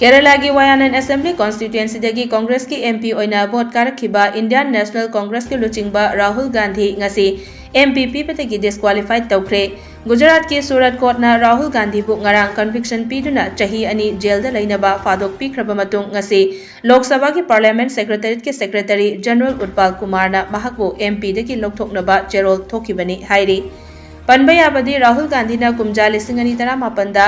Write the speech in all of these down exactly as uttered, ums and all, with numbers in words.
ꯀꯦꯔꯂꯥꯒꯤ ꯋꯥꯌꯥꯅꯟ assembly ꯀꯣꯟꯁꯇꯤꯇ꯭ꯋꯦꯟꯁꯤꯗꯒꯤ ꯀꯣꯡꯒ꯭ꯔꯦꯁꯀꯤ M P ꯑꯣꯏꯅ vote ꯀꯥꯔꯛꯈꯤꯕ Indian national ꯀꯣꯡꯒ꯭ꯔꯦꯁꯀꯤ ꯂꯨꯆꯤꯡꯕ ꯔꯥꯍꯨꯜ ꯒꯥꯟꯙꯤ ꯉꯁꯤ ꯑꯦꯝ ꯄꯤ ꯄꯤꯕꯗꯒꯤ ꯗꯤꯁꯀ꯭ꯋꯥꯂꯤꯐꯥꯏ ꯇꯧꯈ꯭ꯔꯦ꯫ ꯒꯨꯖꯔꯥꯠꯀꯤ ꯁꯨꯔꯠ ꯀꯣꯔꯠꯅ ꯔꯥꯍꯨꯜ ꯒꯥꯟꯙꯤꯕꯨ ꯉꯔꯥꯡ ꯀꯟꯚꯤꯛꯁꯟ ꯄꯤꯗꯨꯅ ꯆꯍꯤ ꯑꯅꯤ ꯖꯦꯜꯗ ꯂꯩꯅꯕ ꯐꯥꯗꯣꯛꯄꯤꯈ꯭ꯔꯕ ꯃꯇꯨꯡ ꯉꯁꯤ ꯂꯣꯛ ꯁꯚꯥꯒꯤ ꯄꯥꯔꯂꯤꯌꯥꯃꯦꯟꯠ ꯁꯦꯀ꯭ꯔꯦꯇꯔꯤꯌꯦꯠꯀꯤ ꯁꯦꯀ꯭ꯔꯦꯇꯔꯤ ꯖꯦꯅꯔꯦꯜ ꯎꯠꯄꯥꯜ ꯀꯨꯃꯥꯔꯅ ꯃꯍꯥꯛꯄꯨ ꯑꯦꯝ ꯄꯤꯗꯒꯤ ꯂꯧꯊꯣꯛꯅꯕ ꯆꯦꯔꯣꯜ ꯊꯣꯛꯈꯤꯕꯅꯤ ꯍꯥꯏꯔꯤ꯫ ꯄꯟꯕ ꯌꯥꯕꯗꯤ, ꯔꯥꯍꯨꯜ ꯒꯥꯟꯙꯤꯅ ꯀꯨꯝꯖꯥ ꯂꯤꯁꯤꯡ ꯑꯅꯤ ꯇꯔꯥꯃꯥꯄꯟꯗ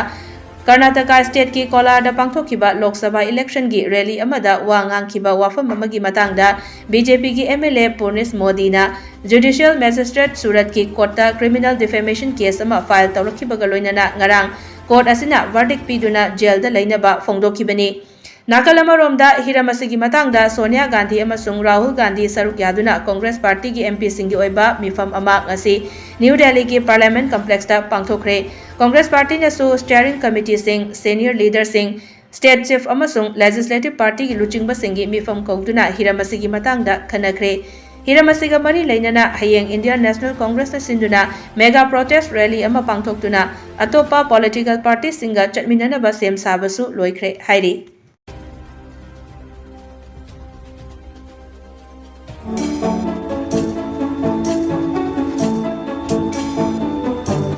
ꯀꯔꯅꯥꯇꯀꯥ ꯁ꯭ꯇꯦꯠꯀꯤ ꯀꯣꯂꯥꯔꯗ ꯄꯥꯡꯊꯣꯛꯈꯤꯕ ꯂꯣꯛ ꯁꯚꯥ ꯏꯂꯦꯛꯁꯟꯒꯤ ꯔꯦꯂꯤ ꯑꯃꯗ ꯋꯥ ꯉꯥꯡꯈꯤꯕ ꯋꯥꯐꯝ ꯑꯃꯒꯤ ꯃꯇꯥꯡꯗ ꯕꯤ ꯖꯦ ꯄꯤꯒꯤ ꯑꯦꯝ ꯑꯦꯜ ꯑꯦ ꯄꯨꯔꯅꯤꯁ ꯃꯣꯗꯤꯅ ꯖꯨꯗꯤꯁꯤꯌꯦꯜ ꯃꯦꯖꯤꯁꯇ꯭ꯔꯦꯠ ꯁꯨꯔꯠꯀꯤ ꯀꯣꯔꯠꯇ ꯀ꯭ꯔꯤꯃꯤꯅꯦꯜ ꯗꯤꯐꯦꯃꯦꯁꯟ ꯀꯦꯁ ꯑꯃ ꯐꯥꯏꯜ ꯇꯧꯔꯛꯈꯤꯕꯒ ꯂꯣꯏꯅꯅ ꯉꯔꯥꯡ ꯀꯣꯔꯠ ꯑꯁꯤꯅ ꯚꯔꯗꯤꯛ ꯄꯤꯗꯨꯅ ꯖꯦꯜꯗ ꯂꯩꯅꯕ ꯐꯣꯡꯗꯣꯛꯈꯤꯕꯅꯤ꯫ ꯅꯥꯀꯜ ꯑꯃꯔꯣꯝꯗ, ꯍꯤꯔꯝ ꯑꯁꯤꯒꯤ ꯃꯇꯥꯡꯗ ꯁꯣꯅꯤꯌꯥ ꯒꯥꯟꯙꯤ ꯑꯃꯁꯨꯡ ꯔꯥꯍꯨꯜ ꯒꯥꯟꯙꯤ ꯁꯔꯨꯛ ꯌꯥꯗꯨꯅ ꯀꯣꯡꯒ꯭ꯔꯦꯁ ꯄꯥꯔꯇꯤꯒꯤ ꯑꯦꯝ ꯄꯤꯁꯤꯡꯒꯤ ꯑꯣꯏꯕ ꯃꯤꯐꯝ ꯑꯃ ꯉꯁꯤ ꯅ꯭ꯌꯨ ꯗꯦꯜꯂꯤꯒꯤ ꯄꯥꯔꯂꯤꯌꯥꯃꯦꯟꯠ ꯀꯝꯄ꯭ꯂꯦꯛꯁꯇ ꯄꯥꯡꯊꯣꯛꯈ꯭ꯔꯦ꯫ ꯀꯣꯡꯒ꯭ꯔꯦꯁ ꯄꯥꯔꯇꯤꯅꯁꯨ ꯁ꯭ꯇꯤꯌꯔꯤꯡ ꯀꯃꯤꯇꯤꯁꯤꯡ, ꯁꯦꯅꯤꯌꯔ ꯂꯤꯗꯔꯁꯤꯡ, ꯁ꯭ꯇꯦꯠ ꯆꯤꯐ ꯑꯃꯁꯨꯡ ꯂꯦꯖꯤꯁꯂꯦꯇꯤꯚ ꯄꯥꯔꯇꯤꯒꯤ ꯂꯨꯆꯤꯡꯕꯁꯤꯡꯒꯤ ꯃꯤꯐꯝ ꯀꯧꯗꯨꯅ ꯍꯤꯔꯝ ꯑꯁꯤꯒꯤ ꯃꯇꯥꯡꯗ ꯈꯟꯅꯈ꯭ꯔꯦ꯫ ꯍꯤꯔꯝ ꯑꯁꯤꯒ ꯃꯔꯤ ꯂꯩꯅꯅ ꯍꯌꯦꯡ ꯏꯟꯗꯤꯌꯥꯟ ꯅꯦꯁꯅꯦꯜ ꯀꯣꯡꯒ꯭ꯔꯦꯁꯅ ꯁꯤꯟꯗꯨꯅ ꯃꯦꯒꯥ ꯄ꯭ꯔꯣꯇꯦꯁ ꯔꯦꯂꯤ ꯑꯃ ꯄꯥꯡꯊꯣꯛꯇꯨꯅ ꯑꯇꯣꯞꯄ ꯄꯣꯂꯤꯇꯤꯀꯦꯜ ꯄꯥꯔꯇꯤꯁꯤꯡꯒ ꯆꯠꯃꯤꯟꯅꯅꯕ ꯁꯦꯝ ꯁꯥꯕꯁꯨ ꯂꯣꯏꯈ꯭ꯔꯦ ꯍꯥꯏꯔꯤ꯫